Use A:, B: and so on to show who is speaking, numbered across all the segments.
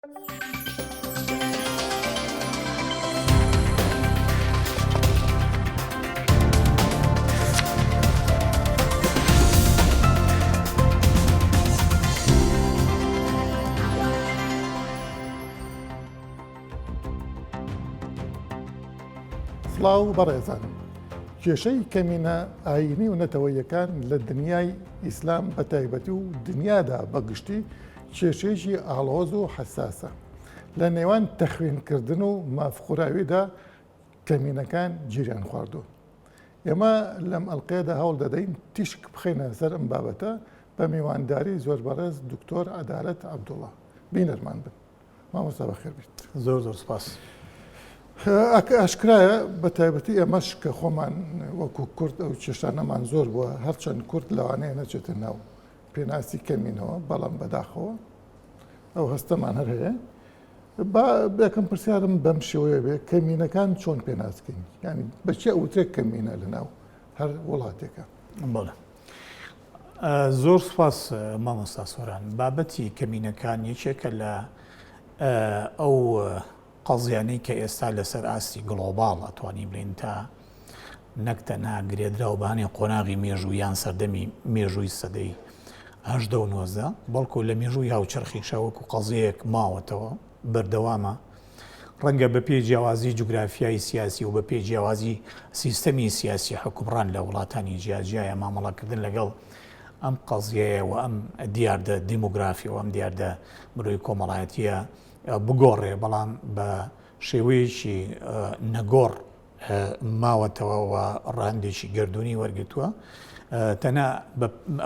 A: سڵاو بەڕێزان. کێشەی کەمینە ئایینی و نەتەوەیەکان لە دنیای ئیسلام بە تایبەتی و دنیادا بە گشتی کێشەیەکی ئاڵۆز و حەساسە. لە نێوان تەخوینکردن و مافخوراویدا کەمینەکان گیریان خواردووە. ئێمە لەم ئەڵقەیەدا هەوڵ دەدەین تیشک بخەینە سەر ئەم بابەتە بە میوانداری زۆر بەڕێز دکتۆر عەدالەت عەبدوڵا. بینەرمان بن. مامۆستا بەخێر بیت.
B: زۆر زۆر سپاس.
A: ئاشکرایە بە تایبەتی ئێمەش کە خۆمان وەکو کورد ئەو کێشانەمان زۆر بووە هەرچەند کورد لەوانەیە نەچێتە ناو پێناسی کەمینەوە بەڵام بەداخەوە ئەو هەستەمان هەر هەیە با یەکەم پرسیارم بەم شێوەیە بێ کەمینەکان چۆن پێناسکەین ینی بەچێ ئەوترێک کەمینە لەناو هەر وڵاتێکە
B: بەڵێ زۆر سپاس مامۆستا سۆران بابەتی کەمینەکان یەکێکە لە ئەو قەزیانەی کە ئێستا لەسەر ئاستی گڵۆباڵ ئەتوانین بڵێین تا نەک تەنها گرێدراو بە هەنێ قۆناغی مێژوو یان سەردەمی مێژووی سەدەی هەژدە و 19 بەڵکو لە مێژووی هاوچەرخیشا وەکو قەزیەیەک ماوەتەوە بەردەوامە ڕەنگە بە پێی جیاوازی جوگرافیای سیاسی و بە پێی جیاوازی سیستەمی سیاسی حکومڕان لە وڵاتانی جیاجیایە مامەڵەکردن لەگەڵ ئەم قەزیەیە و ئەم دیاردە دیموگرافی و ئەم دیاردە مرۆی کۆمەڵایەتیە بگۆڕێ، بەڵام بە شێوەیەکی نەگۆڕ ماوەتەوە و ڕەهەندێکی گەردوونی وەرگرتووە. تەنها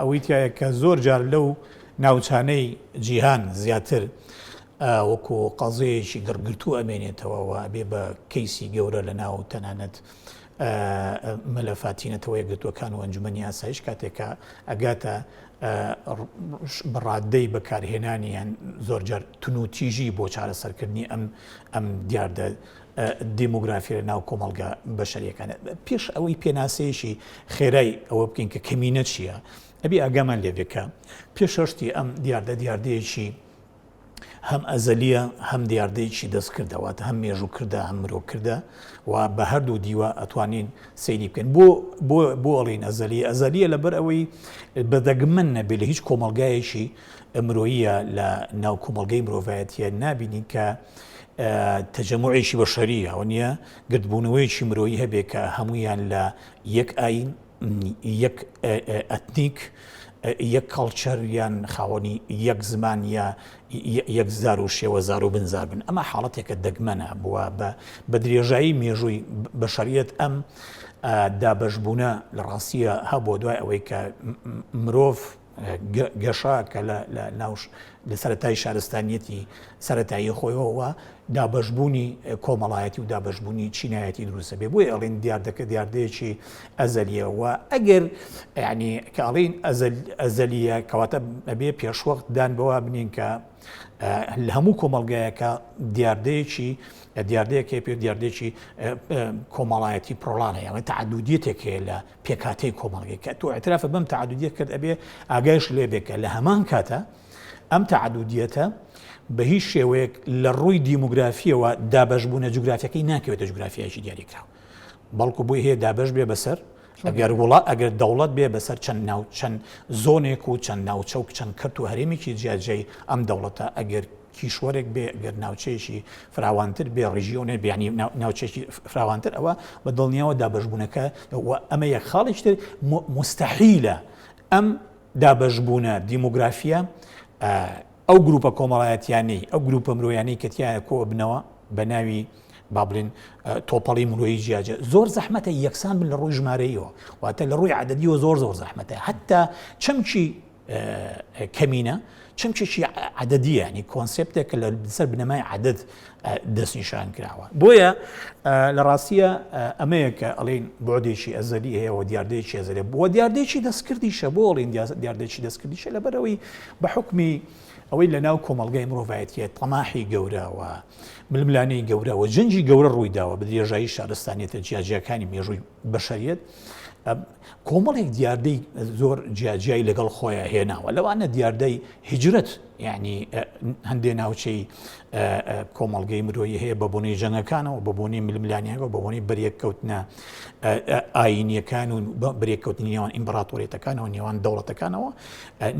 B: ئەوەی تایە کە زۆر جار لەو ناوچانەی جیهان زیاتر وەکو قەزیەیەکی گڕگرتوو ئەمێنێتەوە و ئەبێ بە کەیسی گەورە لە ناو تەنانەت مەلەفاتی نەتەوە یەکگرتووەکان و ئەنجومەنی ئاسایش کاتێک کە ئەگاتە بە ڕاددەی بەکارهێنانی یان زۆرجار تونوتیژی بۆ چارەسەرکردنی ئەم ئەم دیاردە دیموگرافی لە ناو کۆمەڵگە بەشەریەکان پێش ئەوەی پێناسەیەکی خێرای ئەوە بکەین کە کەمینە چییە ئەبی ئاگامان لێ بێ کە پێش هەشتی ئەم دیاردە دیاردەیەکی هەم ئەزەلیە هەم دیاردەیەکی دەستکردە واتە هەم مێژوو کردە هەم مرۆ کردە و بە هەردوو دیوە ئەتوانین سەیری بکەین بۆ بۆ بۆ ئەڵین ئەزەلی ئەزەلیە لەبەر ئەوەی بە دەگمەن نەبێ لە هیچ کۆمەڵگایەکی مرۆیە لە ناو کۆمەڵگەی مرۆڤایەتیە نابینین کە تەجەموعێکی بەشەری ئەوە نییە گردبوونەوەیەکی مرۆیی هەبێ کە هەمویان لە یەک ئاین یەک ئەتنیک، یەک culture یان خاوەنی یەک زمان یا یەک زار و شێوەزار و بنزار بن. ئەمە حاڵەتێکە دەگمەنە بووە بە درێژایی مێژووی بەشەریەت ئەم دابەشبوونە لە ڕاستیە هەبووە دوای ئەوەی کە مرۆڤ گەشە کە لە ناو لە سەرەتای شارستانیەتی سەرەتایی خۆیەوە دابەشبوونی کۆمەڵایەتی و دابەشبوونی چینایەتی دروستە بێ بۆیە ئەڵێن دیاردەکە دیاردەیەکی ئەزەلیە و ئەگەر ینی کە ئەڵین ئەزەلیە کەواتە ئەبێ پێشوەخت دان بەوە بنین کە لە هەموو کۆمەڵگایەکە دیاردەیەکی دیاردەیەک هەیە پێ دیاردەیەکی کۆمەڵایەتی پرۆڵان هەیە تەعەدودیەتێک هەیە لە پێکهاتەی کۆمەڵگەی کە تۆ ئیعترافت بەم تەعەدودیە کرد ئەبێ ئاگایش لێ بێ کە لە هەمان کاتە ئەم تەعەدودیەتە بە هیچ شێوەیەک لە ڕووی دیموگرافیەوە دابەشبوونە جوگرافیەکەی ناکەوێتە جوگرافیایەکی دیاریکراو بەڵکو بۆی هەیە دابەش بێ بەسەر ئەگەر وڵا ئەگەر دەوڵەت بێ بەسەر چەند ناو چەند زۆنێک و چەند ناوچە و چەند کەرت و هەرێمێکی جیاجیای ئەم دەوڵەتە ئەگەر کیشوەرێک بێ گەر ناوچەیەکی فراوانتر بێ ڕیژیۆنێ بێ یانی ناوچەیەکی فراوانتر ئەوە بە دڵنیاوە دابەشبوونەکە و ئەمە یەک خاڵێکی تر موستەحیلە ئەم دابەشبوونە دیموگرافیە ئەو گروپە کۆمەڵایەتیانەی ئەو گروپە مرۆیانەی کە تیایە کۆبنەوە بە ناوی با بڵێن تۆپەڵی مرۆیی جیاجیا زۆر زەحمەتە یەکسان بن لە ڕووی ژمارەیەوە واتە لە ڕووی عەدەدیەوە زۆر زۆر زەحمەتە حتا چەمکی کەمینە چەمکێکی عەدەدیە ینی concept ێک کە لەسەر بنەمای عەدەد دەستنیشان کراوە بۆیە لە ڕاستیە ئەمەیە کە ئەڵین بۆدێکی ئەزەلی هەیە و دیاردەیەکی ئەزەلی بۆ دیاردەیەکی دەستکردیشە بۆ ئەڵین دیاردەیەکی دەستکردیشە لەبەرەوەی بە حکمی ئەوەی لە ناو کۆمەڵگای مرۆڤایەتیە تەماحی گەورە و ململانێی گەورە و جەنگی گەورە ڕوویداوە بە درێژایی شارستانیەتە جیاجیاکانی مێژووی بەشەریەت. کۆمەڵێک دیاردەی زۆر جیاجیای لەگەڵ خۆیان هێناوە لەوانە دیاردەی هیجرەت یعنی هەندێ ناوچەی کۆمەڵگەی مرۆیی هەیە بە بۆنەی جەنگەکانەوە بە بۆنەی ململانیەکە بە بۆنەی بەریەککەوتنە ئاینیەکان و بەرێککەوتنی نێوان ئیمبراتۆریەتەکانەوە نێوان دەوڵەتەکانەوە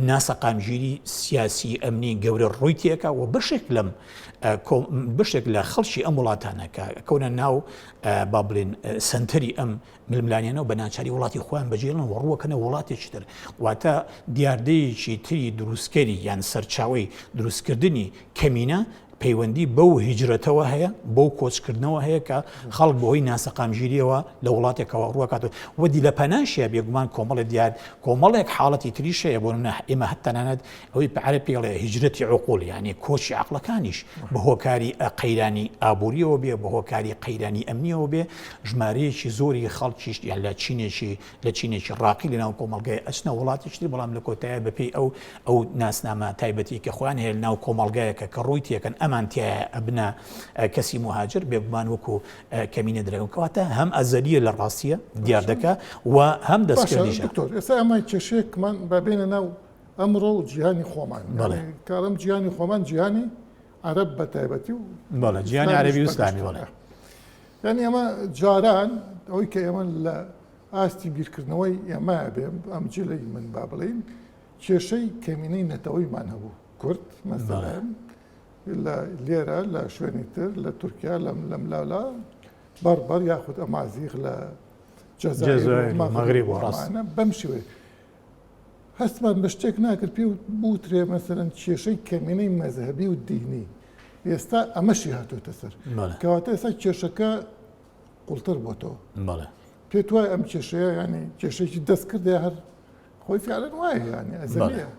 B: ناسەقامگیری سیاسی ئەمنی گەورە ڕووی تێکا و بەشێک لەم بەشێک لە خەڵکی ئەم وڵاتانە کە کەونە ناو با بڵێن سنتەری ئەم ململانێنەوە بە ناچاری وڵاتی خۆیان بەجێڵن و ڕووەکەنە وڵاتێکی تر واتە دیاردەیەکی تری دروستکەری یان سەرچاوەی دروستکردنی کەمینە پەیوەندی بەو هیجرەتەوە هەیە، بەو کۆچکردنەوە هەیە کە خەڵک بەهۆی ناسەقامگیرییەوە لە وڵاتێکەوە ڕووەکات و دی لە پەناشیا بێگومان کۆمەڵێک دیار کۆمەڵێک حاڵەتی تریش هەیە بۆ نمونە ئێمە هەر تەنانەت ئەوەی بە عەرەب پێی ئەڵێ هیجرەتی عقول یانی کۆچی عەقڵەکانیش بە هۆکاری قەیرانی ئابووریەوە بێ بە هۆکاری قەیرانی ئەمنیەوە بێ ژمارەیەکی زۆری خەڵکیش یان لە چینێکی لە چینێکی ڕاقی لەناو کۆمەڵگای ئەچنە وڵاتێکی تر بەڵام لە کۆتایە بەپێی ئەو ئەو ناسنامە تایبەتی کە خۆیان هەیە لەناو کۆمەڵگایەکە کە ڕووی تێکەن ئەمان تیایە ئەبنە کەسی موهاجر بێگومان وەکو کەمینە درەکەن کەواتە هەم ئەزەلیە لە ڕاستیە دیاردەکە و هەم دەستکردیشە.
A: دکتۆر ئێستا ئەمە کێشەیەکمان با بێنە ناو ئەمڕۆ و جیهانی خۆمان
B: بەڵێ
A: کاڵم جیهانی خۆمان جیهانی عەرەب بە تایبەتی و
B: بەڵێ جیهانی عەرەبی و ئیسلامی بەڵێ
A: یانی ئەمە جاران ئەوەی کە ئێمە لە ئاستی بیرکردنەوەی ئێمە بێ ئەم جلەی من با بڵین کێشەی کەمینەی نەتەوەیمان هەبوو کورد مەسەلەن لە لێرە لە شوێنی تر لە تورکیا لەم لەم لالا بەربەر یاخود ئەمازیغ لە جەزائیر
B: مەغریب و ڕاستانە
A: بەم شێوەیە هەستمان بە شتێک ناکرد پێ بوترێ مەسەرەن کێشەی کەمینەی مەزهبی و دینی ئێستا ئەمەشی هاتۆتە سەر کەواتە ئێستا کێشەکە قوڵتر بۆتەوە پێت وایە ئەم کێشەیە ینی کێشێکی دەست کردێ هەر خۆی فعلەن وایە ینی ئەزەلیە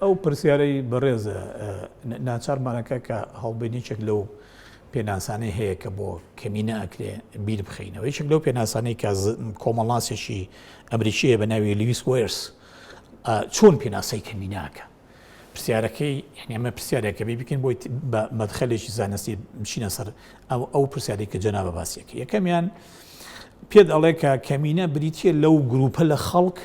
B: ئەو پرسیارەی بەڕێزە ناچارمانەکە کە هەڵبین یەکێک لەو پێناسانەی هەیە کە بۆ کەمینە ئەکرێ بیر بخەینەوە یەکێک لەو پێناسانەی کە کۆمەڵناسێکی ئەمریکیە بە ناوی لویس وێرس چۆن پێناسەی کەمینەکە پرسیارەکەی یعنی ئەمە پرسیارێکە بێ بکەین بۆی بە مەدخەلێکی زانستی بچینە سەر ئەو ئەو پرسیارێک کە جەنابە باسیەکە یەکەمیان پێت ئەڵێ کە کەمینە بریتە لەو گروپە لە خەڵک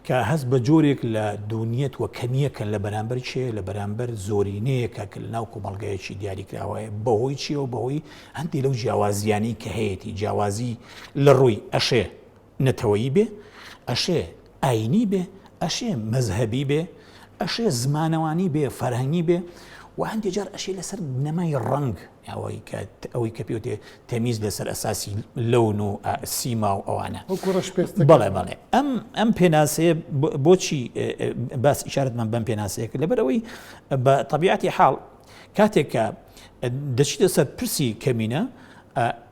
B: کە هەست بە جۆرێک لە دونیەت و کەمیەکەن لە بەرامبەر چێ لە بەرامبەر زۆرینەیەکە کە لە ناو کۆمەڵگایەکی دیاریکراوەیە بەهۆی چیەوە بەهۆی هەندی لەو جیاوازیانی کە هەیەی جیاوازی لە ڕووی ئەشێ نەتەوەیی بێ، ئەشێ ئایینی بێ، ئەشێ مەزهەبی بێ، ئەشێ زمانەوانی بێ، فەرهەنگی بێ و هەندێ جار ئەشێ لەسەر بنەمای ڕەنگ ئەوەی کە ئەوەی کە پێوتێ تەمیز لەسەر ئەساسی لەون و سیما و ئەوانە.
A: وەکوو ڕەشپێستەکان.
B: بەڵێ بەڵێ. ئەم ئەم پێناسەیە بۆچی باس ئیشارەتمان بەم پێناسەیە کرد؟ لەبەر ئەوەی بە تەبیعەتی حاڵ کاتێک کە دەچیتە سەر پرسی کەمینە،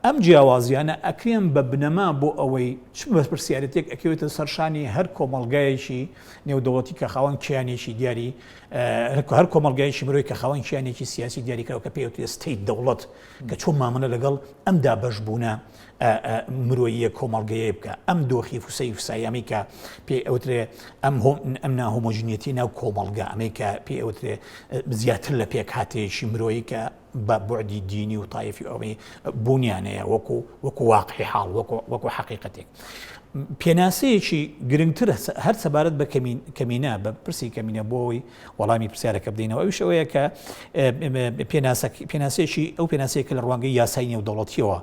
B: ئەم جیاوازیانە ئەکرێن بە بنەما بۆ ئەوەی چ بەرپرسیارێتیەک ئەکەوێتە سەر شانی هەر کۆمەڵگایەکی نێودەوڵەتی کە خاوەن کیانێکی دیاری هەر کۆمەڵگایەکی مرۆی کە خاوەن کیانێکی سیاسی دیاریکراو کە پێی state دەوڵەت کە چۆن مامەلە لەگەڵ ئەم دابەشبوونە مرۆییە کۆمەڵگەیە بکە ئەم دۆخی فسەی فساییەمی کە پێی ئەوترێ ئەم ئەم ناهۆمۆژینیەتی ناو کۆمەڵگە ئەمەی کە پێی ئەوترێ زیاتر لە پێکهاتەیەکی مرۆیی کە بە بوعدی دینی و تایفی ئەوەی بوونیان هەیە وەکو وەکو واقعی حاڵ وەکو وەکو حەقیقەتێک. پێناسەیەکی گرنگتر هەر سەبارەت بە کەمینە بە پرسی کەمینە بۆ ئەوەی وەڵامی پرسیارەکە بدەینەوە ئەویش ئەوەیە کە پێناسەیەکی ئەو پێناسەیە کە لە ڕوانگەی یاسای نێودەوڵەتیەوە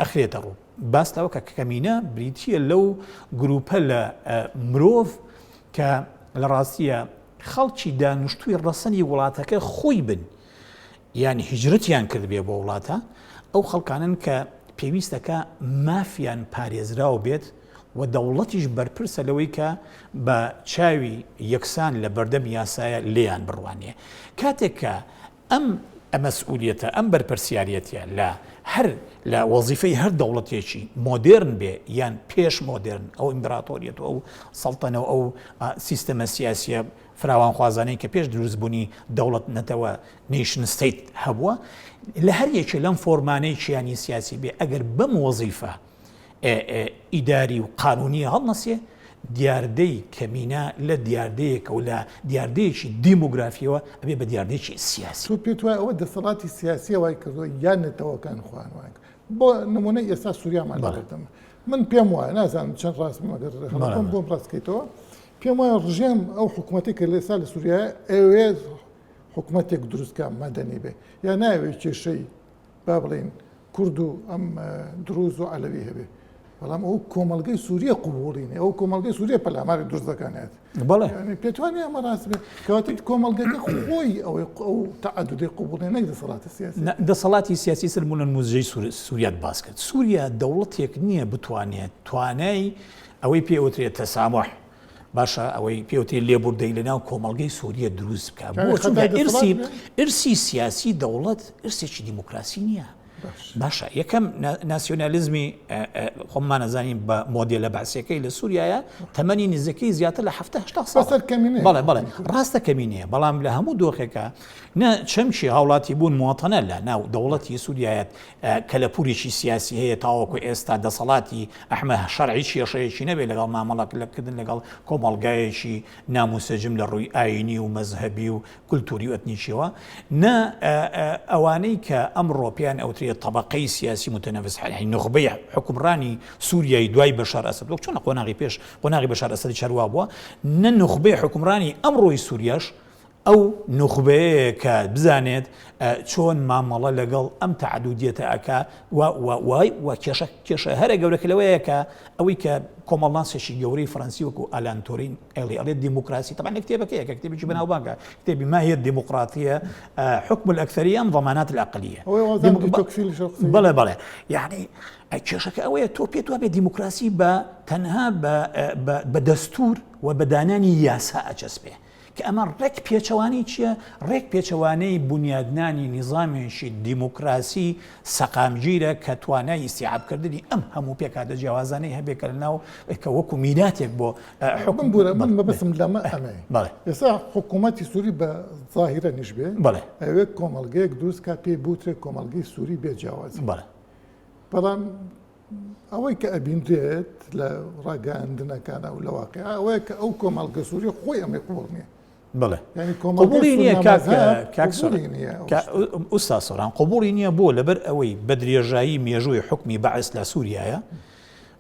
B: ئەخرێتە ڕوو باس لەوە کە کەمینە بریتییە لەو گروپە لە مرۆڤ کە لە ڕاستیە خەڵکی دانیشتووی ڕەسەنی وڵاتەکە خۆی بن یان هیجرەتیان کردبێ بۆ وڵاتە، ئەو خەڵکانەن کە پێویستەکە مافیان پارێزراو بێت و دەوڵەتیش بەرپرسە لەوەی کە بە چاوی یەکسان لە بەردەم یاسایە لێیان بڕوانێ. کاتێک کە ئەم مەسئولیەتە، ئەم بەرپرسیاریەتیە لە هەر لە وەزیفەی هەر دەوڵەتێکی مۆدێرن بێ یان پێش مۆدێرن، ئەو ئیمبراتۆریەت و ئەو سەڵتەنە و ئەو سیستەمە سیاسیە فراوانخوازانەی کە پێش دروستبوونی دەوڵەت نەتەوە nation state هەبووە، لە هەر یەکێ لەم فۆرمانەی کیانی سیاسی بێ ئەگەر بەم وەزیفە ئیداری و قانونیە هەڵنەسێ، دیاردەی کەمینە لە دیاردەیەکەوە لە دیاردەیەکی دیمۆگرافیەوە ئەبێ بە دیاردەیەکی سیاسی.
A: تۆ پێت وایە ئەوە دەسەڵاتی سیاسیە وای کردووە یان نەتەوەکان خۆیان وایان کردووە؟ بۆ نموونە ئێستا سوریامان لەبەردەمە. من پێم وایە نازانم چەند ڕاستم ئەگەر هەڵەم بۆم ڕاستکەیتەوە پێم وایە ڕژێم ئەو حکوومەتی کە لێسا لە سووریایە ئەوێ حکوومەتێک دروستکە مەدەنی بێ یا ناوێت کێشەی با بڵێین کورد و ئەم دروز و عەلەوی هەبێ بەڵام ئەو کۆمەڵگەی سووریە قوبوڵی نیە ئەو کۆمەڵگەی سووریە پەلاماری دروزەکانێت
B: بەڵێ
A: پێتوانێ ئەمە ڕاست بێ کەواتە کۆمەڵگەکە خۆی ئەوەی ئەو تەعەدودەی قوبوڵ نیە نەک دەسەڵاتی سیاسی
B: دەسەڵاتی سیاسی سەرمونە نموزەی سووریات باس کرد سووریا دەوڵەتێک نییە بتوانێت توانای ئەوەی پێوترێت تەسامح باشە ئەوەی پێوترێت لێبوردەی لەناو کۆمەڵگەی سووریە دروست بکە بۆ چونکە ئرسی ئرسی سیاسی دەوڵەت ئرسێکی دیموکراسی نییە باشە یەکەم ناسیۆنالیزمی خۆمانەزانین بە مۆدێلە بەعسیەکەی لە سووریایە تەمەنی نزیکەی زیاتر لە هەشتا ساڵ بەڵێ بەڵێ ڕاستە کەمینەیە بەڵام لە هەموو دۆخێکە نە چەمکی هاوڵاتی بوون مواطنە لە ناو دەوڵەتی سووریایەت کەلەپوورێکی سیاسی هەیە تاوەکو ئێستا دەسەڵاتی ئەحمە شەرعی کێشەیەکی نەبێت لەگەڵ مامەڵەکردن لەگەڵ کۆمەڵگایەکی نامونسەجم لە ڕووی ئایینی و مەزهەبی و کولتووری و ئەتنیکیەوە، نە ئەوانەی کە ئەمڕۆ پێیان ئەوترێت تەبەقەی سیاسی متنفذ یانی نوخبەی حوکمڕانی سووریای دوای بەشار ئەسەد وەک چۆن لە قۆناغی پێش قۆناغی بەشار ئەسەدیش هەروا بووە، نە نوخبەی حوکمڕانی ئەمڕۆی سووریاش ئەو نوخبەیەیە کە بزانێت چۆن مامەڵە لەگەڵ ئەم تەعەدودیەتە ئەکا و و و و کێشە کێشە هەرە گەورەکە لەوەیە کە ئەوەی کە کۆمەڵناسێکی گەورەی فەرەنسی وەکو ئالان تۆرین ئەڵێ ئەڵێ دیموکراسی طبعا لە کتێبەکەیە کە کتێبێکی بەناوبانگە کتێبی ما هي الديمقراطية حكم الأكثرية أم ضمانات الأقلية بەڵێ بەڵێ یعنی کێشەکە ئەوەیە تۆ پێت وابێ دیموکراسی بە تەنها بە دەستور و بە دانانی یاسا ئەچەسپێ کە ئەمە ڕێک پێچەوانەی چییە؟ ڕێک پێچەوانەی بونیادنانی نیزامێکی دیموکراسی سەقامگیرە کە توانای ئیستیعابکردنی ئەم هەموو پێکهاتە جیاوازانەی هەبێ کە لەناو کە وەکو میراتێک بۆ
A: حوکم ببورە من مەبەستم لەمە ئەمەیە بەڵێ ئێستا حکوومەتی سووری بە زاهیرەنیش بێ بەڵێ ئەوێ کۆمەڵگەیەک دروست کا پێی بوترێ کۆمەڵگەی سووری بێ جیاوازی بەڵێ بەڵام ئەوەی کە ئەبینرێت لە ڕاگەیاندنەکانە و لە واقع ئەوەیە کە ئەو کۆمەڵگە سووریە خۆی ئەمەی قبوڵ نییە.
B: بڵێ قبوڵی نییە کاک ئوستا سۆران قبوڵی نییە بۆ لەبەر ئەوەی بە درێژایی مێژووی حکمی بەعس لە سووریایە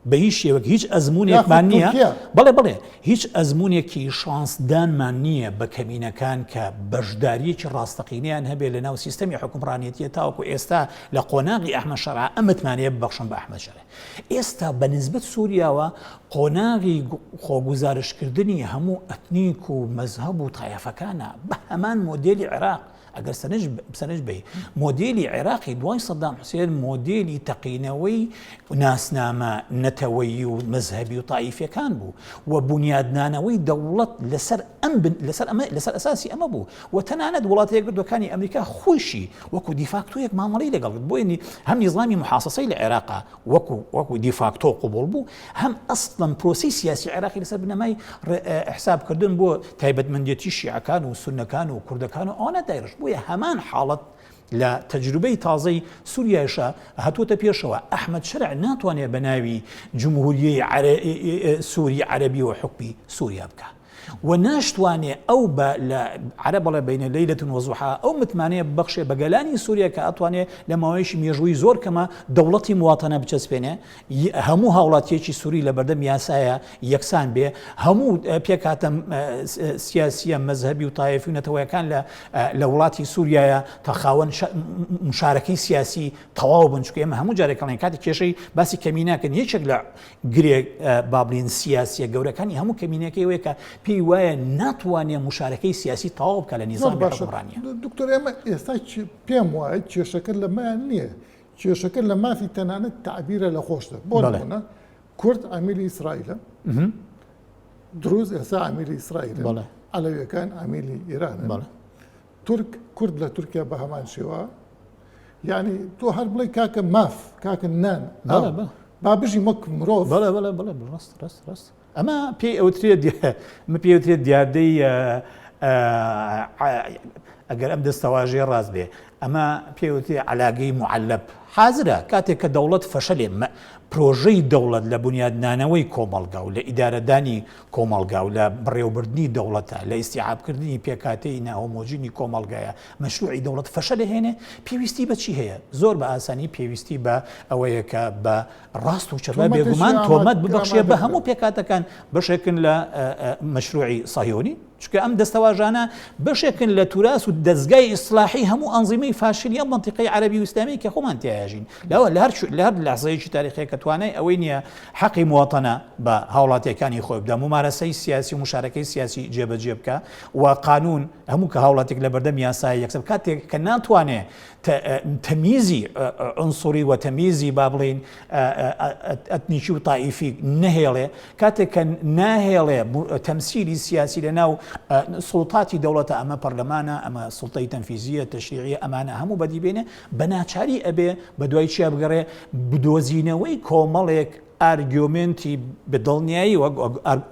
B: بە هیچ شێوەک هیچ ئەزمونێکمان نییە بەڵێ بڵێ هیچ ئەزمونێکی شانسدانمان نییە بە کەمینەکان کە بەشداریەکی ڕاستەقینەیان هەبێت لە ناو سیستەمی حکومڕانێتیە تاوەکو ئێستا لە قۆناغی ئەحمەد شەرع ئەم متمانەیە ببەخشن بە ئەحمەد شەرع. ئێستا بە نسبەت سووریاوە قۆناغی خۆگوزارشتکردنی هەموو ئەتنیک و مەزهەب و تایەفەکانە بە هەمان مۆدێلی عێراق ئەگەر سەرنج سەرنج بەی مۆدێلی عێراقی دوای سەدام حوسێن مۆدێلی تەقینەوەی ناسنامە نەتەوەیی و مەزهەبی و تایفیەکان بوو و بونیادنانەوەی دەوڵەت لەسەر ئەم لەسەر ئەمە لەسەر ئەساسی ئەمە بوو و تەنانەت وڵاتە یەکگرتووەکانی ئەمریکا خۆیشی وەکو دیفاکتۆیەک مامەڵەی لەگەڵ کرد بۆیە هەم نیزامی محاسەسەی لە عێراقا وەکو وەکو دیفاکتۆ قبوڵ بوو هەم ئەسڵەن پرۆسەی سیاسی عێراقی لەسەر بنەمای حسابکردن بۆ تایبەتمەندێتی شیعەکان و سوننەکان و کوردەکان و ئەوانە دایڕشت بۆیە هەمان حاڵەت لە تەجروبەی تازەی سوریایشا هاتووەتە پێشەوە، ئەحمەد شەرع ناتوانێت بە ناوی جمهوریەی سوری عەرەبیەوە حوکمی سوریا بکا و ناشتوانێ ئەو بە لە عەرەب بەڵێ بەینە لەیلەت وەزوحا ئەو متمانەیە ببەخشێ بە گەلانی سوریا کە ئەتوانێ لە ماوەیەکی مێژووی زۆر کەمە دەوڵەتی مواتەنە بچەسپێنێ هەموو هاوڵاتیەکی سوری لە بەردەم یاسایە یەکسان بێ، هەموو پێکهاتە سیاسیە مەزهەبی و تایەفی و نەتەوەیەکان لە لە وڵاتی سوریایە تا خاوەن مشارەکەی سیاسی تەواو بن چونکە ئێمە هەموو جارێک ئەڵێن کاتی کێشەی باسی کەمی ناکەن یەکێک لە گرێ با بڵێن سیاسیە گەورەکانی هەموو کەمینەکەی ئەوەیە کە پێی وایە ناتوانێ مشارەکەی سیاسی تەواو بکە لە
A: نیزامی حوکمڕانیە. دکتۆر ئێمە ئێستا پێم وایە کێشەکە لەمەیان نییە کێشەکە لە مافی تەنانەت تەعبیرە لە خۆشتە بۆ نمونە کورد عەمیلی ئیسرائیلە دروز ئێستا عەمیلی ئیسرائیلە عەلەویەکان عەمیلی ئێرانن تورک کورد لە تورکیا بە هەمان شێوە یعنی تۆ هەر بڵێ کاکە ماف کاکە نان با بژیم وەک مرۆڤ
B: بەڵێ بەڵێ بەڵێ ڕاست ڕاست ڕاست ئەمە پێی ئەوترێت ئەمە پێی ئەوترێت دیاردەی ئەگەر ئەم دەستەواژەیە ڕاست بێ ئەمە پێوتێ عەلاگەی موعەلەب حازرە کاتێک کە دەوڵەت فەشەلێ پرۆژەی دەوڵەت لە بونیادنانەوەی کۆمەڵگا و لە ئیدارەدانی کۆمەڵگا و لە بەڕێوەبردنی دەوڵەتە لە ئیستیعابکردنی پێکهاتەی ناهۆمۆجینی کۆمەڵگایە مەشروعی دەوڵەت فەشەل هێنێ پێویستی بە چی هەیە زۆر بە ئاسانی پێویستی بە ئەوەیە کە بە ڕاست و چەپە بێگومان تۆمەت ببەخشێ بە هەموو پێکهاتەکان بەشێکن لە مەشروعی سەهیۆنی چونکە ئەم دەستەواژانە بەشێکن لە توراس و دەزگای ئیسلاحی هەموو ئەنزیمەی فاشلی ئەم مەنتیقەی عەرەبی و ئیسلامی کە خۆمان تیایژین لەوە لە هەر لە هەر لەحزەیەکی تاریخیە کە توانای ئەوەی نییە حەقی مواطنە بە هاوڵاتیەکانی خۆی بدا ممارەسەی سیاسی و مشارەکەی سیاسی جێبەجێ بکە و قانون هەموو کە هاوڵاتێک لە بەردەم یاسای یەکسەر کاتێک کە ناتوانێ تەمیزی عنسوری و تەمیزی با بڵێین ئەتنیکی و تائیفی نەهێڵێ کاتێک کە ناهێڵێ تەمسیلی سیاسی لە ناو سوڵتاتی دەوڵەتە ئەمە پەرلەمانە ئەمە سوڵتەی تەنفیزیە تەشریعیە ئەمانە هەموو بەدی بێنێ بە ناچاری ئەبێ بە دوای چیا بگەڕێ بدۆزینەوەی کۆمەڵێک ئارگیۆمێنتی بە دڵنیایی وەک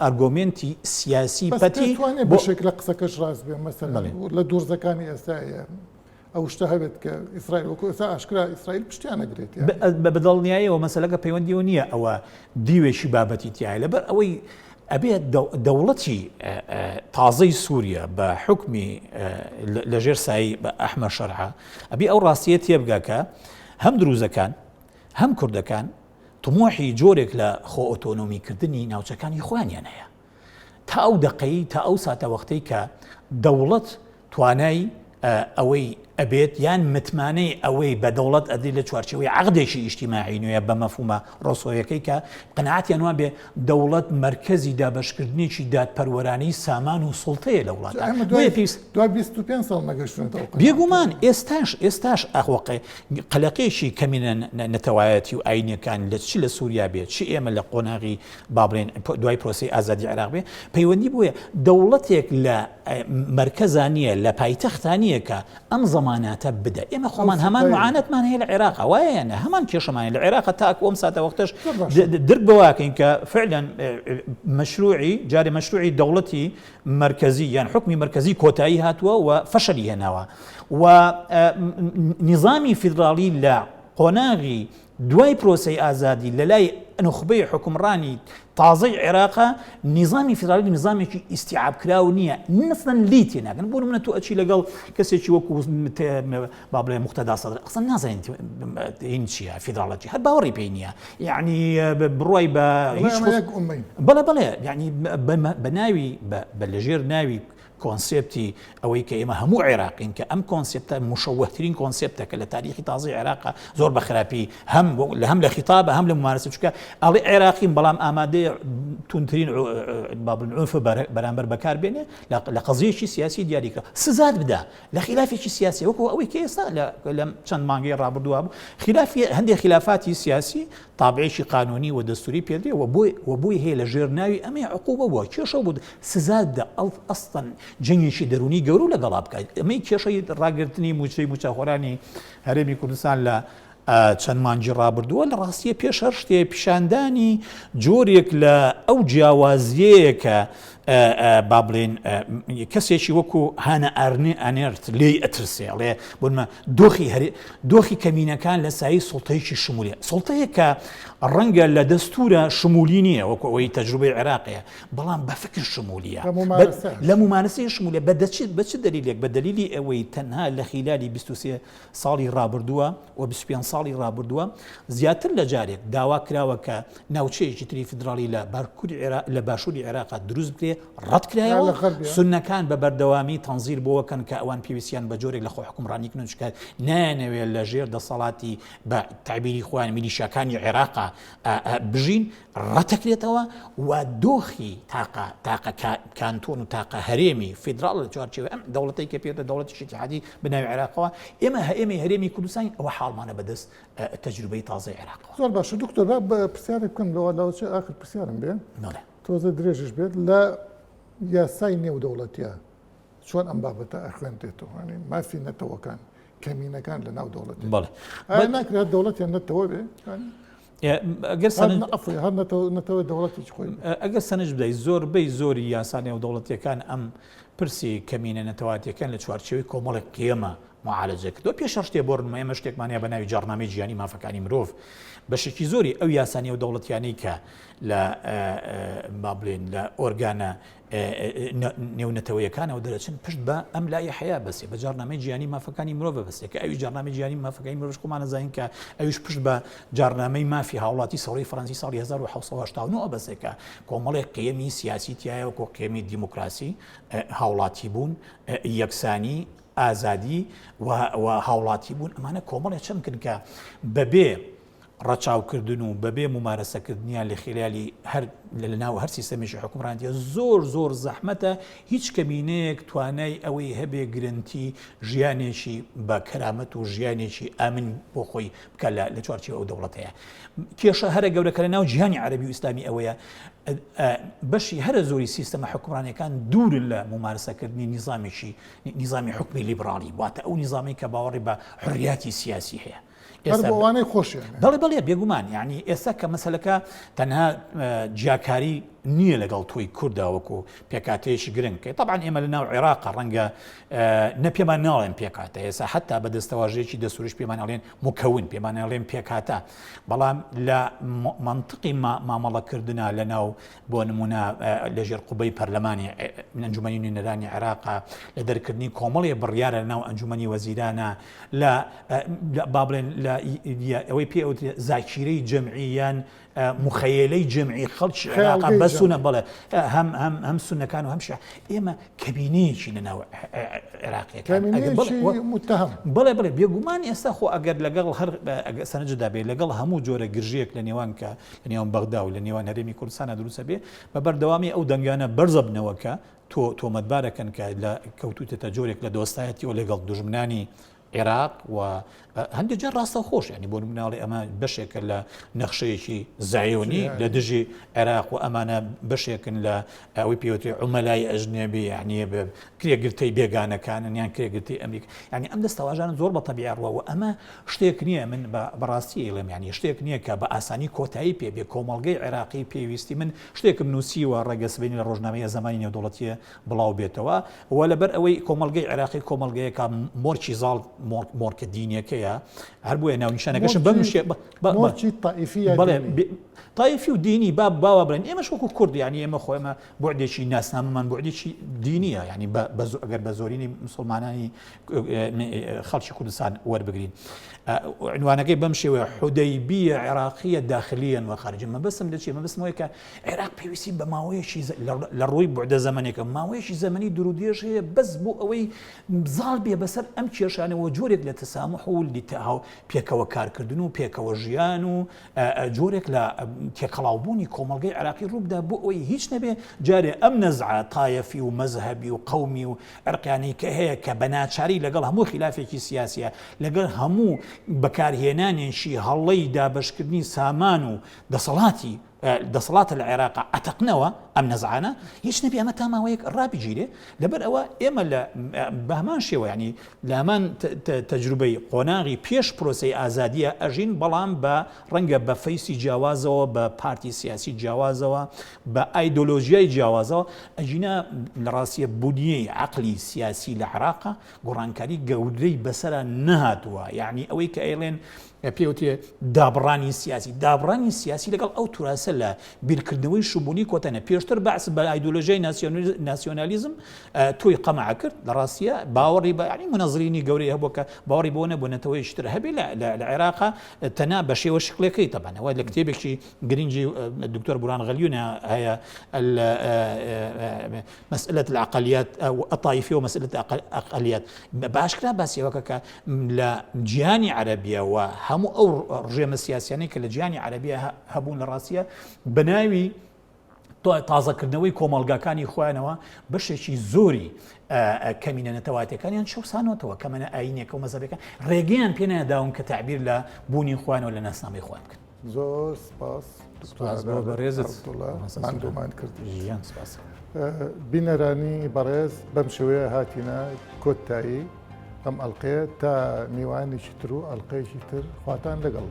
B: ئارگۆمێنتی سیاسی پەتی
A: بەشێک لە قسەکەش ڕاست بێ مەسەلەن لە دورزەکانی ئێستایە ئەو شتە هەبێت کە ئیسرائیل وەکو ئێستا ئاشکرا ئیسرائیل پشتیان ئەگرێت یان.
B: بە دڵنیاییەوە مەسەلەکە پەیوەندیەوە نییە ئەوە دیوێکی بابەتی تایە لەبەر ئەوەی ئەبێت دەوڵەتی تازەی سووریا بە حکمی لەژێر سایی بە ئەحمە شەرعە ئەبێ ئەو ڕاستیە تێبگا کە هەم دروزەکان هەم کوردەکان تموحی جۆرێک لە خۆ ئۆتۆنۆمیکردنی ناوچەکانی خۆیانیان هەیە تا ئەو دەقەی تا ئەو ساتەوەختەی کە دەوڵەت توانای ئەوەی ئەبێت یان متمانەی ئەوەی بە دەوڵەت ئەدری لە چوارچێوەی عەقدێکی ئیجتیماعی نوێ بە مەفهومە ڕۆسۆیەکەی کە قەناعەتیان وا بێ دەوڵەت مەرکەزی دابەشکردنێکی دادپەروەرانەی سامان و سوڵتەیە لە وڵاتدا.
A: ئێمە
B: بۆیە پێویست
A: دوای 25 ساڵ نەگەشتوونەتە ئەو قەناعەتە.
B: بێگومان ئێستاش ئێستاش ئەوقێ قەلەقێکی کەمینە نەتەوایەتی و ئاینیەکان لە چ لە سووریا بێ چ ئێمە لە قۆناغی با بڵێن دوای پرۆسەی ئازادی عێراق بێ پەیوەندی بۆیە دەوڵەتێک لە مەرکەزا نییە لە پایتەختا نییە کە ئەم زەماناتە بدە ئێمە خۆمان هەمان معانەتمان هەیە لە عێراق وایە یان هەمان کێشەمان لە عێراق تاکو ئەم ساتە وەختەش درک بەواکەین کە فعلا مەشروعی جارێ مەشروعی دەوڵەتی مەرکەزی یان حکمی مەرکەزی کۆتایی هاتووە و فەشەلی هێناوە و نیزامی فیدراڵی لە قۆناغی دوای پرۆسەی ئازادی لەلای نوخبەی حوکمڕانی تازەی عێراقە نیزامی فیدراڵی نیزامێکی ئیستیعابکراو نییە نەسەن لێی تێناگەن بۆ نمونە تۆ ئەچی لەگەڵ کەسێکی وەکو با بڵێ مقتەدا سەدر ئەسڵەن نازانین هین چییە فیدراڵەتی هەر باوەڕی پێی نییە یعنی بڕوای بە هیچ بەڵێ بەڵێ یعنی بە ناوی بە لەژێر ناوی کۆنسێپتی ئەوەی کە ئێمە هەموو عێراقین کە ئەم کۆنسێپتە مشەوەهترین کۆنسێپتە کە لە تاریخی تازەی عێراقا زۆر بە خراپی هەم لە هەم لە خیتابە هەم لە ممارەسە چونکە ئەڵێ عێراقیم بەڵام ئامادەیە توندترین با بڵێن عورف بەرامبەر بەکار بێنێ لە قەزیەکی سیاسی دیاریکرا سزات بدا لە خلافێکی سیاسی وەکو ئەوەی کە ئێستا لەم چەند مانگەی ڕابردووە بوو خلافی هەندێک خلافاتی سیاسی تابعێکی قانونی و دەستوری پێدرێ و بۆی و بۆی هەیە لە ژێر ناوی ئەمەی عقوبە بووە کێشە بوو سزات بدە ئەڵ ئەسڵەن جەنگێکی دەروونی گەورە لەگەڵا بکات ئەمەی کێشەی ڕاگرتنی مووچەی مووچەخۆرانی هەرێمی کوردستان لە چەند مانگی ڕابردووە لە ڕاستیە پێش هەر شتێ پیشاندانی جۆرێک لە ئەو جیاوازیەیە کە با بڵێن کەسێکی وەکو هانا ئارنێ ئەنێرت لێی ئەترسێ ئەڵێ بۆنمە دۆخی هەرێ دۆخی کەمینەکان لە سایەی سوڵتەیەکی شمولیە سوڵتەیەک کە ڕەنگە لە دەستورە شمولی نییە وەکو ئەوەی تەجروبەی عێراقەیە بەڵام بە فکر شمولیە لە ممارەسەی شمولیە بە دەچێت بە چ دەلیلێک بە دەلیلی ئەوەی تەنها لە خیلالی 23 ساڵی ڕابردووە و 25 ساڵی ڕابردووە زیاتر لە جارێک داوا کراوە کە ناوچەیەکی تری فیدراڵی لە باکووری عێراق لە باشووری عێراقا دروست بکرێ ڕەتکرایەوە سوننەکان بە بەردەوامی تەنزیر بۆوەکەن کە ئەوان پێویستیان بە جۆرێک لە خۆحوکمڕانی کردن چونکە نایانەوێت لە ژێر دەسەڵاتی بە تەعبیری خۆیان میلیشیاکانی عێراقا بژین ڕەتەکرێتەوە و دۆخی تاقە تاقە کانتۆن و تاقە هەرێمی فیدراڵ لە چوارچێوەی ئەم دەوڵەتەی کە پێوتە دەوڵەتێکی ئیتیحادی بە ناوی عێراقەوە ئێمە هەرێمی هەرێمی کوردستان ئەوە حاڵمانە بەدەست تەجروبەی تازەی عێراقەوە.
A: زۆر باشە دکتۆر با پرسیارێک بکەم لەوە لەوە چێ ئاخر پرسیارم بێ تۆزە درێژش بێت لە یاسای نێودەوڵەتیە چۆن ئەم بابەتە ئەخوێندرێتەوە ینی مافی نەتەوەکان کەمینەکان لە ناو دەوڵەت
B: بەڵێ
A: ناکرێت دەوڵەتیان نەتەوە بێ؟
B: ئەگەر
A: هەر نەتەوە دەوڵەتێکی خۆی
B: ئەگەر سەنج بدەیت زۆربەی زۆری یاسا نێودەوڵەتیەکان ئەم پرسی کەمینە نەتەواتیەکان لە چوارچێوەی کۆمەڵێک قیەمە معالەجە کردووە پێش هەر شتێ بۆ نموونە ئێمە شتێکمان هەیە بە ناوی جاڕنامەی جیهانی مافەکانی مرۆڤ بەشێکی زۆری ئەو یاسا نێودەوڵەتیانەی کە لە با بڵێن لە ئۆرگانە نێونەتەوەیەکانەوە دەرەچن پشت بە ئەم لایحەیە بەسێ بە جاڕنامەی جیهانی مافەکانی مرۆڤ بەسێ کە ئەوی جاڕنامەی جیهانی مافەکانی مرۆڤ خۆمان ئەزانین کە ئەویش پشت بە جاڕنامەی مافی هاوڵاتی سەوڵەی فەرەنسی ساڵی 1989 بەسێ کە کۆمەڵێک قیەمی سیاسی تایە وەکۆ قیەمی دیموکراسی هاوڵاتی بوون یەکسانی ئازادی و هاوڵاتی بوون ئەمانە کۆمەڵێ چەمکن کە بەبێ ڕەچاوکردن و بەبێ مومارەسەکردنیان لە خیلالی هەر لە ناو هەر سیستەمێکی حوکمڕانیە زۆر زۆر زەحمەتە هیچ کەمینەیەک توانای ئەوەی هەبێ گرنتی ژیانێکی بە کەرامەت و ژیانێکی ئامن بۆ خۆی بکە لە چوارچێوە ئەو دەوڵەتەیە. کێشە هەرە گەورەکە لە ناو جیهانی عەرەبی و ئیسلامی ئەوەیە بەشی هەرە زۆری سیستەمە حوکمڕانیەکان دوورن لە مومارەسەکردنی نیزامێکی نیزامی حوکمی لیبراڵی واتە ئەو نیزامی کە باوەڕی بە حریاتی سیاسی هەیە.
A: هەر بۆ ئەوانەی خۆشیان
B: بەڵێ بەڵێ بێگومان یعنی ئێستا کە مەسەلەکە تەنها جیاکاری نییە لەگەڵ تۆی کووردا وەکو پێکاتەیەکی گرنگ کە طبعا ئێمە لە ناو عێراق ڕەنگە نە پێمان ناڵێن پێکاتە ئێستا حتا بە دەستەواژەیەکی دەسوریش پێمان ئەڵێن مکون پێمان ئەڵێن پێکاتە بەڵام لە منطقی مامەڵەکردنا لە ناو بۆ نمونە لەژێر قوبەی پەرلەمانی ئەنجومەنی نوێنەرانی عێراقا لە دەرکردنی کۆمەڵێ بڕیارە لە ناو ئەنجومەنی وەزیرانە لە با بڵێن لە ئەوەی پێ ئەوترێ زاکیرەی جەمعی یان مخەیلەی جەمعی خەڵکی عێراقا بە سونە بەڵێ هەم هەم هەم سونەکان و هەم شیعە ئێمە کەبینەیەکی لە ناو عێراقیەکان
A: متهم
B: بڵێ بڵێ بێگومان ئێستا خۆ ئەگەر لەگەڵ هەر سەرنجدا بێ لەگەڵ هەموو جۆرە گرژیەک لە نێوان کە لە نێوان بەغدا و لە نێوان هەرێمی کوردستانە دروستە بێ بە بەردەوامی ئەو دەنگانە بەرزەبنەوە کە تۆ تۆمەتبارەکەن کە لە کەوتوتەتە جۆرێک لە دۆستایەتیەوە لەگەڵ دوژمنانی عێراق و هەندێک جار ڕاستەوخۆش ینی بۆ نموناڵی ئەمە بەشێکە لە نەخشەیەکی زایۆنی لە دژی عێراق و ئەمانە بەشێکن لە ئەوەی پێوتری عومەلای ئەژنەبی یعنی کرێگرتەی بێگانەکانن یان کرێگرتەی ئەمریکا یعنی ئەم دەستەواژانە زۆر بە تەبیعە ڕوە و ئەمە شتێک نییە من بەڕاستی ئەیڵێم یعنی شتێک نییە کە بە ئاسانی کۆتایی پێ بێ کۆمەڵگەی عێراقی پێویستی من شتێکم نووسیوە ڕەنگە سبەینێ لە ڕۆژنامەی زەمانی نێودەوڵەتیە بڵاو بێتەوە و لەبەر ئەوەی کۆمەڵگەی عێراقی کۆمەڵگەیەکە مۆرکی زاڵ مۆرکە دینیەکەیە هەر بۆیە ناونیشانەکەشم بەم شێ
A: مۆرکی تائیفی یا
B: بەڵێ تائیفی و دینی با باوا بڵێن ئێمەش وەکو کورد یعنی ئێمە خۆ ئێمە بوعدێکی ناسنامەمان بوعدێکی دینیە یعنی ئەگەر بە زۆرینەی مسلمانانی خەڵکی کوردستان وەربگرین عنوانەکەی بەم شێوەیە حودەیبیە عێراقیە داخلیەن و خارجە مەبەستم لە چیە مەبەستم ئەوەیە کە عێراق پێویستی بە ماوەیەکی لە ڕووی بوعدە زەمەنێکە ماوەیەکی زەمەنی دوورودرێژ هەیە بەس بۆ ئەوەی زاڵ بێ بەسەر ئەم کێشانەوە جۆرێک لە تەسامح و لیتەهاو پێکەوە کارکردن و پێکەوە ژیان و جۆرێک لە تێکەڵاوبوونی کۆمەڵگەی عێراقی ڕووبدا بۆ ئەوەی هیچ نەبێ جارێ ئەم نەزعە تایەفی و مەزهەبی و قەومی و عرقیانەی کە هەیە کە بە ناچاری لەگەڵ هەموو خیلافێکی سیاسیە لەگەڵ هەموو بەکارهێنانێکی هەڵەی دابەشکردنی سامان و دەسەڵاتی دەسەڵاتە لە عێراقا ئەتەقنەوە ئەم نەزعانە هیچ نەبێ ئەمە تا ماوەیەک ڕابگیرێ لەبەر ئەوە ئێمە لە بەهمان شێوە ینی لە هەمان تەجروبەی قۆناغی پێش پرۆسەی ئازادیە ئەژین بەڵام بە ڕەنگە بە فەیسی جیاوازەوە بە پارتی سیاسی جیاوازەوە بە ئایدۆلۆژیای جیاوازەوە ئەگینا لە ڕاستیە بونیەی عەقلی سیاسی لە عێراقا گۆڕانکاری گەورەی بەسەرا نەهاتووە یعنی ئەوەی کە ئەیڵێن پێوترێ دابڕانی سیاسی دابڕانی سیاسی لەگەڵ ئەو توراسە لە بیرکردنەوەی شمولی کۆتەنە پێشتر بەعس بە ئایدۆلۆژیای ناسیۆنالیزم تۆی قەمع کرد لە ڕاستیە باوەڕی بە ینی منەزرینی گەورەی هەبوو کە باوەڕی بۆ نەبوو نەتەوەیەکی تر هەبێ لە عێراقا تەنها بە شێوە شکلەکەی تەبانەوە لە کتێبێکی گرنگی دکتۆر بوران غەلیونە هەیە مسئلة الأقليات أو الطائفية ومسألة الأقليات باشکرا باسی ئەوە کە لە جیهانی عەرەبیە و هەموو ئەو ڕژێمە سیاسیانەی کە لە جیهانی عەرەبیە هەبوون لە ڕاستیە بە ناوی تازەکردنەوەی کۆمەڵگاکانی خۆیانەوە بەشێکی زۆری کەمینە نەتەواتەکانیان چەسانەوەتەوە کەمەنە ئاینێکە و مەزەبەکە ڕێگەیان پێنەداون کە تعبیر لە بوونی خۆیانەوە لە ناسنامەی خۆیان بکەن.
A: زۆر سپاس
B: سپاس بۆ بەڕێزت
A: ماندوومان کرد
B: ژیان سپاس.
A: بینەرانی بەڕێز بەم شێوەیە هاتینە کۆتایی ئەم ئەڵلقەیە تا میوانێکی تر و ئەڵلقەیەکی تر خواتان لەگەڵ.